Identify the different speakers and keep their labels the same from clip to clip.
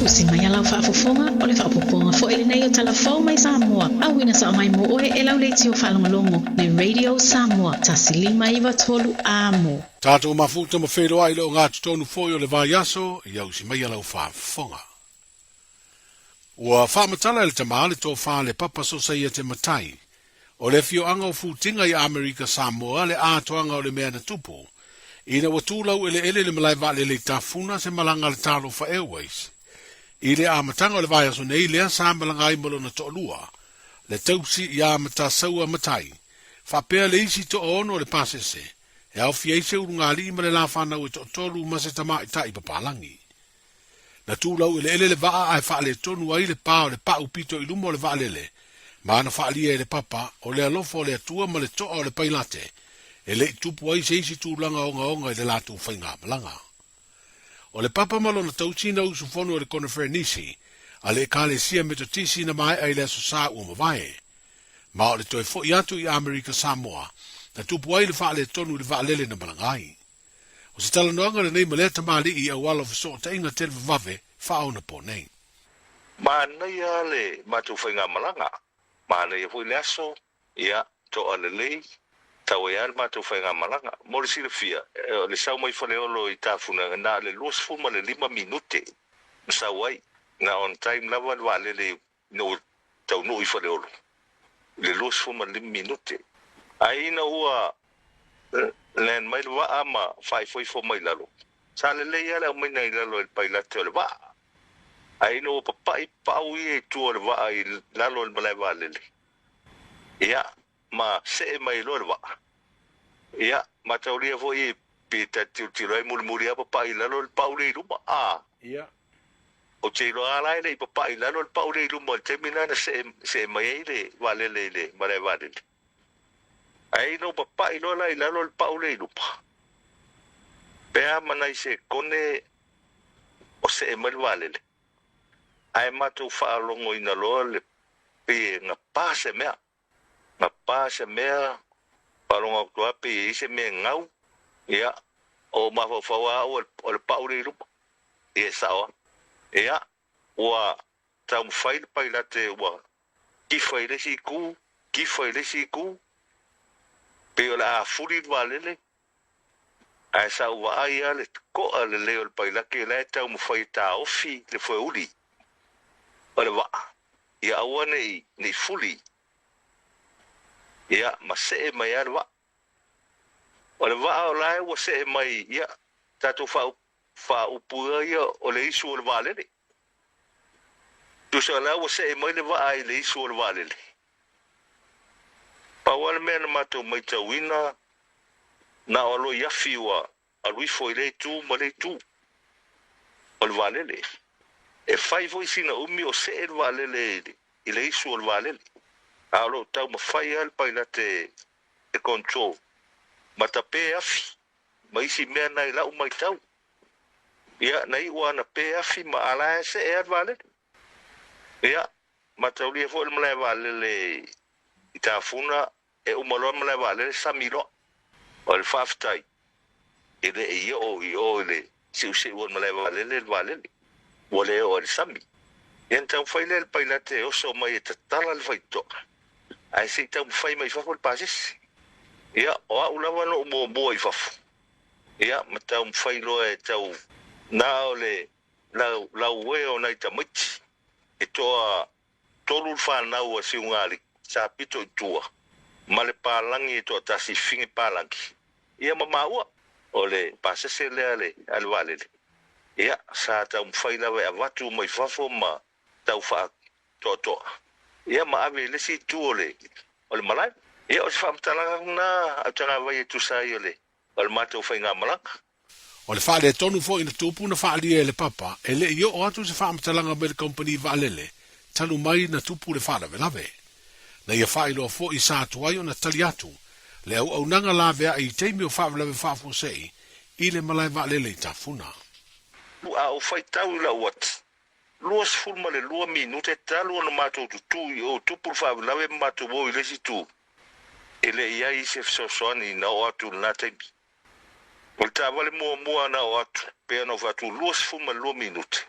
Speaker 1: Usi mai a lau faafofoga, o le faaopoopoga foi lenei o Tala Fou mai Samoa, auina sao mai mo oe e lau leitio faalogologo, le Radio Samoa, 1 5 9 3 Amo.
Speaker 2: Tatou mafuta ma feiloai i le ogatotonu foi o le vaiaso, ia usi mai a lau faafofoga. Ua faamatala e le tama le tofa le Papa Sosaiete Matai o le afioaga o Futiga i Amerika Samoa le atoaga o le mea na tupu ina ua tu laueleele le malae vaalele i Tafuna se malaga a le Talofa Airways i le amataga o le vaiaso nei lea sa malaga ai ma lona toalua le tausi iā Matasaua Matai faapea le isi toaono o le pasese e aofia ai se ulugalii ma le lafanau e toatolu ma se tamaitai papalagi. Na tu laueleele le vaa ae faaletonu ai le pa o le pau pito i luma o le vaalele, ma na faaalia e le papa, o le alofa o le Atua ma le toa o le pailate, e le i tupu ai se isi tulaga ogaoga i le latou faigamalaga. O le papa ma lona tausi na usufono i le koneferenisi a le Ekalesia Metotisi na maea i le Aso Sa ua mavae. Ma o le toe foi atu i Amerika Samoa, na tupu ai le faaletonu i le vaalele na malaga ai. O se talanoaga lenei ma lea tamalii i auala o fesootaiga televavave faaonapo nei.
Speaker 3: Manaia le matou faigamalaga, manaia foi le aso, ia, toa lelei, tau ai lava le matou faigamalaga. Mo le silafia, o le sau mai Faleolo i Tafuna, na o le 25 minute na sau ai, na on time lava le vaalele ina ua taunuu i Faleolo i le 25 minute. Ae ina ua land mai le vaa ma faaifoifo mai lalo, sa lelei lava le aumaiga i lalo e le pailate o le vaa. Ae ina ua papai pau ia i tua o le vaa i lalo o le malae vaalele, ia, ma see mai loa le vaa. Ia, ma taulia foi pe ta tilotilo ai mulimuli lava papai i lalo le pau lea i luma, a.
Speaker 2: Ia.
Speaker 3: Ou te iloa lava la e le i papai i lalo le pau lea i luma i le taimi lena na see, see mai ai le vaalele i le malae vaalele. Ae ina ua papai loa la i lalo le pau lea i luma, pe a ma nai sekone o see mai le vaalele, ae matou faalogoina loa le pei e gapa se mea. Gapa se mea, faalogo atu lava pei e i ai se mea e gau, ia, o mafaufau lava au o le pau lea i luma. Ia e sao lava. Ia, ua taumafai le pailate ua tifa i le isi itu, tifa i le isi itu, pei o le a fuli le vaalele, ae sa ou vaai lava le koa lelei o le pailate la e taumafai e taofi le foeuli o le vaa, ia aua ne i fuli, ia ma see mai lava le vaa. O le vaa o la e ua see mai, ia, tatou faaupuga ia o le isu o le vaalele. Tusa o la ua see mai le vaa i le isu o le vaalele. Pau lava le mea na matou matauina, na o Aloiafi ua alu ifo i lea itu ma lea itu o le vaalele. E fai foi sina umi o see le vaalele i le isu o le vaalele, a o lo o taumafai lava le pailate e control ma tape afi ma isi mea na i lau matau. Ia, na iu lava na pe afi ma a la e see lava le vaalele. Ia, mataulia foi le malae vaalele i Tafuna, e uma loa le malae vaalele sami loa. O le faafetai, e le i oo i o i le seuseu o le malae vaalele le vaalele, ua le oo i le sami. Ia na taumafai lea le pailate e oso mai e tatala le faitotoa, ae se i taumafai mai fafo le pasese. Ia, o au lava na ou muamua i fafo, ia ma taumafai loa e tau na o le lauē o nai tamaiti e toa tolu le fanau a Siugalii sa pito i tua ma le palagi e toatasi fige palagi ia ma maua o le pasese lea a le vaalele ia sa taumafai lava e avatu mai fafo ma tau faatoatoa ia ma ave i le isi itu o le malae. Ia o se faamatalaga lena a Tagavai e tusa ai o le matou faigamalaga.
Speaker 2: O le faaletonu foi na tupu na faaalia e le papa, e le i oo atu se faamatalaga mai le kamupani vaalele talu mai na tupu le faalavelave. Na ia faailoa foi sa tuai ona tali atu le auaunaga laveai i taimi o faalavelave faafuasei i le malae vaalele i Tafuna.
Speaker 3: A ou faitau i lau ati, 22 minute talu ona matou tutū i o, tupu le faalavelave ma matou o i le isi itu, e le i ai se fesoasoani na oo atu i lena taimi. O le taavale muamua na oo atu, pei ona ou fai atu, 22 minute.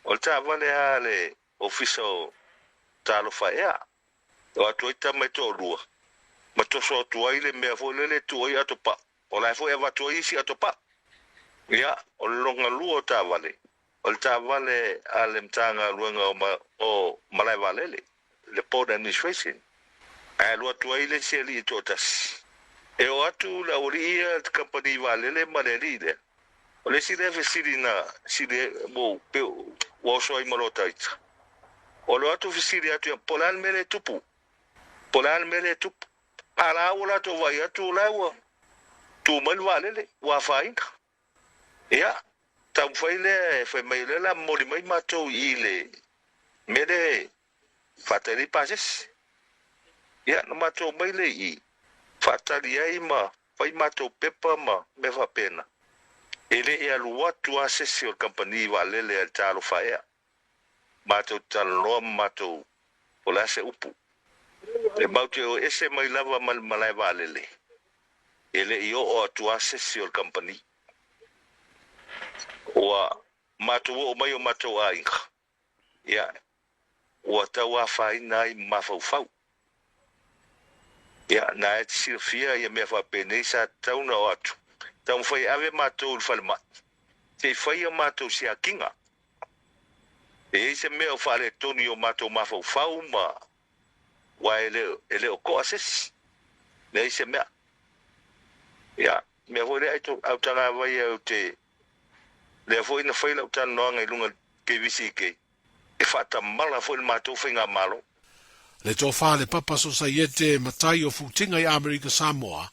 Speaker 3: O le taavale lava a le Ofisa o Talofa Ea. E o atu ai tama e toalua ma toso atu ai le mea foi lele e tuu ai atopau. O la e foi e avatu ai isi atopau. Ia, o le lona lua o taavale, o le taavale a le Matagaluega o, o Malae Vaalele, le Port Administration. Ae alu atu ai le isi alii e toatasi. E o atu le aualii ia le kamupani vaalele ma le alii lea. O le isi lea fesili na sili ua pei ua oso ai ma lota ita. O le o atu fesili atu ia, po o le a le mea lea e tupu? Po o le a le mea lea e tupu? A la ua latou vaai atu o la ua tu mai le vaalele, ua afaina. Ia, taumafai lea e fai mai o lea o le a momoli mai matou i le mea lea e faatali ai pasese. Ia, na matou omai lea i i, faatali ai ma fai matou pepa ma mea faapena. E le i alu atu lava se isi o le kamupani vaalele a le Talofa Air. Matou te talanoa ma matou po o le a se upu. E matou te o ese mai lava ma le malae vaalele, e le i oo atu lava se isi o le kamupani. Ua matou oo mai o matou aiga, ia, ua tau afaina ai ma mafaufau. Ia, na e te silafia ia mea faapenei sa tatau ona o atu, taumafai e ave matou i le falemai, se i fai a matou siakiga. E i ai se mea o faaletonu i o matou mafaufau ma, aua e le, e le o toa se isi, leai se mea. Ia, mea foi lea ai autagavai au te, lea foi na fai lau talanoaga i luga o le KVCK, E faatamala foi le matou faigamalo.
Speaker 2: Le tofa le Papa Sosaiete matai o Futiga i Amerika Samoa,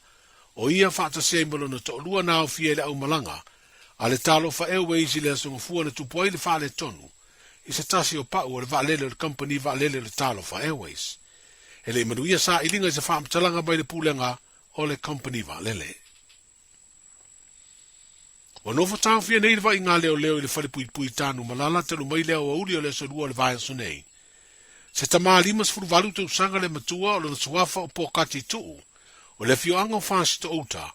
Speaker 2: o ia faatasi ai ma lona toalua na aofia i le aumalaga a le Talofa Airways i le Aso Gafua na tupu ai le faaletonu i se tasi o pau o le vaalele o le kamupani vaalele o le Talofa Airways. E le i manuia sailiga i se faamatalaga mai le pulega o le kamupani vaalele. Ua nofo taofia nei le vaaiga leoleo i le falepuipui Tanumalala talu mai le aoauli o le aso Lua o le vaiaso nei. Se tama 58 tausaga le matua o lona suafa o Pokati Tuu, o le afioaga o Fasitouta,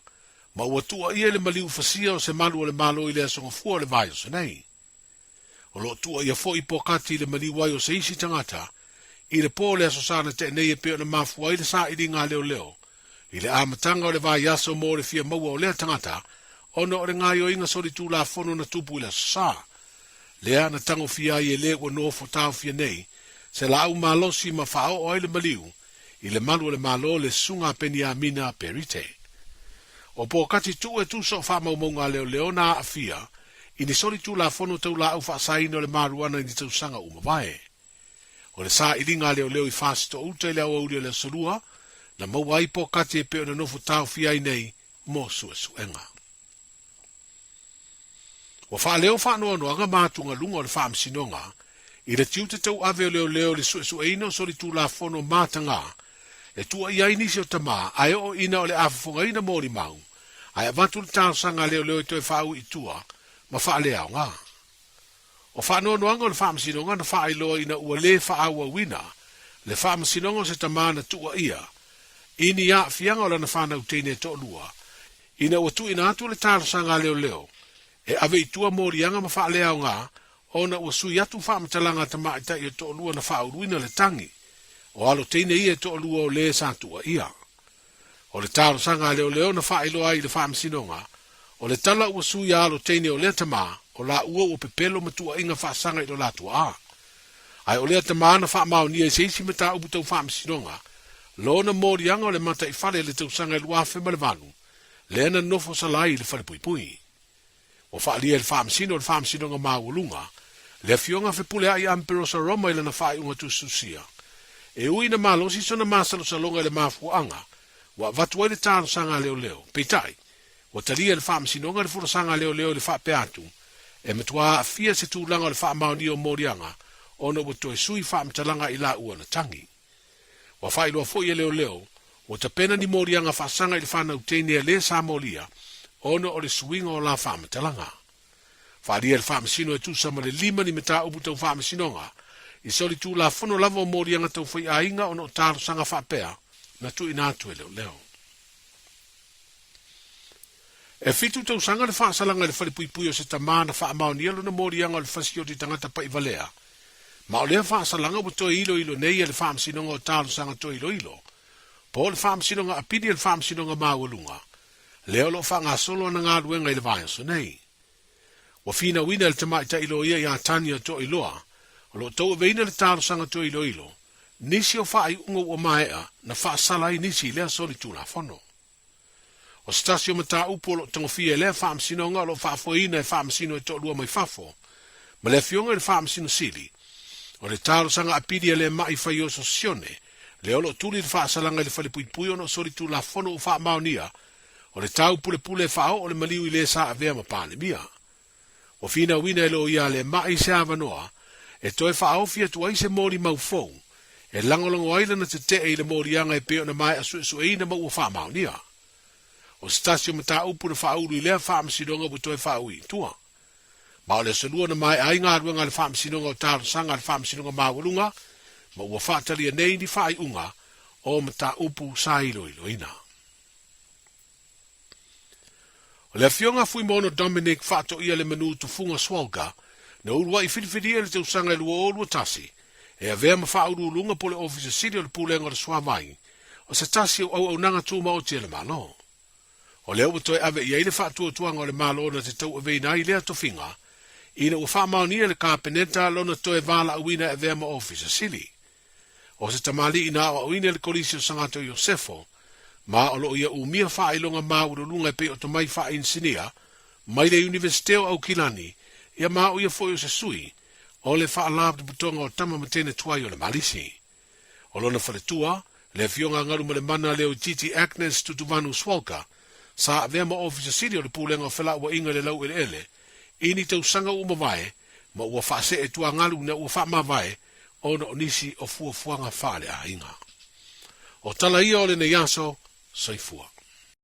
Speaker 2: ma ua tuuaia i le maliu fasia o se malu o le Malo i le aso Gafua o le vaiaso nei. O lo o tuuaia foi Pokati i le maliu ai o se isi tagata i le po o le Aso Sa na tea nei e pei ona mafua ai le sailiga a leoleo i le amataga o le vaiaso mo le fia maua o lea tagata ona o le gaoioiga solitulafono na tupu i le Aso Sa lea na tagofia ai e le ua nofo taofia nei se laau malosi ma faaoo ai le maliu i le malu o le Malo le Susuga a Peniamina Perite. O Pokati Tuu e tusa o faamaumauga a leoleo na aafia i ni solitulafono tau laau faasaina o le maruana i ni tausaga ua mavae. O le sailiga a leoleo i Fasitouta i le aoauli o le Aso Lua, na maua ai Pokati e pei ona nofo taofia ai nei mo suesuega. Ua faaleo faanoanoaga ma atugaluga o le Faamasinoga i le tiute tauave o leoleo i le suesueina o solitulafono matagā e tuuaia ai nisi o tamā ae oo ina o le a fofogaina molimau ae avatu le talosaga a leoleo e toe faaui i tua ma faaleaoga. O faanoanoaga o le Faamasinoga na faailoa ina ua lē faaauauina le Faamasinoga o se tamā na tuuaia i ni aafiaga o lana fanau teine e toalua ina ua tuuina atu le talosaga a leoleo e ave i tua moliaga ma faaleaoga ona ua sui atu faamatalaga a tamaitai e toalua na faauluina le tagi o alo teine ia e toalua o lē sa tuuaia. O le talosaga a leoleo na faailoa ai i le Faamasinoga, o le tala ua sui a alo teine o lea tamā, o laua ua pepelo ma tuuaiga faasaga i lo latua a. Ae o lea tamā na faamaonia i se isi mataupu tau Faamasinoga, lona moliaga o le mataifale i le tausaga e 2008, lea na nofo sala ai i le falepuipui. Ua faaalia e le Faamasino o le Faamasinoga Maualuga le Afioga a Fepuleai Amperosa Roma i lana faaiuga tusitusia. E ui ina malosi sona masalosaloga i le mafuaaga ua avatu ai le talosaga a leoleo, peitai, ua talia e le Faamasinoga le folasaga a leoleo i le faapea atu, e matua aafia se tulaga o le faamaonia o moliaga ona ua toe sui faamatalaga i laua na tagi. Ua faailoa foi e leoleo, ua tapena ni moliaga faasaga i le fanau teine a le sa molia ona o le suiga o la faamatalaga. Faaalia e le Faamasino e tusa ma le lima ni mataupu tau faamasinoga i solitulafono lava o moliaga tau faiaiga ona o talosaga faapea na tuuina atu e leoleo. E fitu tausaga le faasalaga i le falepuipui o se tama na faamaonia lona moliaga o le fasioti tagata pa'ivalea, ma o lea faasalaga ua toe iloilo nei e le Faamasinoga o Talosaga Toe Iloilo, po o le Faamasinoga Apili a le Faamasinoga Maualuga, lea o lo o faagasolo ana galuega i le vaiaso nei. Ua finauina e le tamaitai loia ia Tania Toailoa, o lo o tauaveina le talosaga toe iloilo, nisi o faaiuga ua maea na faasala ai nisi i lea solitulafono. O se tasi o mataupu o lo o tagofia e lea faamasinoga o lo o faafoeina e faamasino e toalua mai fafo, ma le Afioga i le Faamasino Sili, o le talosaga apili a le ma'i faioso sione, lea o lo o tuli le faasalaga i le falepuipui ona o solitulafono ua faamaonia o le taupulepule e faaoo le maliu i le sa avea ma Palemia. Ua finauina e loia a le ma'i se avanoa e toe faaofi atu ai se molimau fou e lagolago ai lana tetee i le moliaga e pei ona maea suesueina ma ua faamaonia. O se tasi o mataupu na faaulu i lea faamasinoga ua toe faaui i tua. Ma o le aso Lua na maea ai galuega a le Faamasinoga o Talosaga a le Faamasinoga Maualuga ma ua faatalia nei ni faaiuga o mataupu sa iloiloina. O le Afioga Fuimaono Dominic Faatoia le Manu Tufuga Swalga na uluai filifilia i le tausaga e 2021 e avea ma faauluuluga po o le Ofisa Sili o le Pulega o le Suavai o se tasi o auaunaga tumaoti a le Malo. O lea ua toe ave i ai le faatuatuaga o le Malo na te tauaveina ai lea tofiga ina ua faamaonia e le Kapeneta lona toe valaauina e avea ma Ofisa Sili. O se tamalii na aoaoina i le Kolisi o Sagato Iosefo, ma o lo o ia umia faailoga maualuluga e pei o tomai faa-inisinia mai le Iunivesite o Aukilani, ia ma o ia foi o se sui o le Faalapotopotoga o Tama ma Teine Tuai o le Malisi. O lona faletua, le Afioga a Galumalemana Leoititi Agnes Tutuvanu Swalka, sa avea ma Ofisa Sili o le Pulega o Felauaiga i le Laueleele i ni tausaga ua mavae ma ua faasee tuagalu ina ua faamavae ona o nisi o fuafuaga faaleaiga. O tala ia o lenei aso, soifua.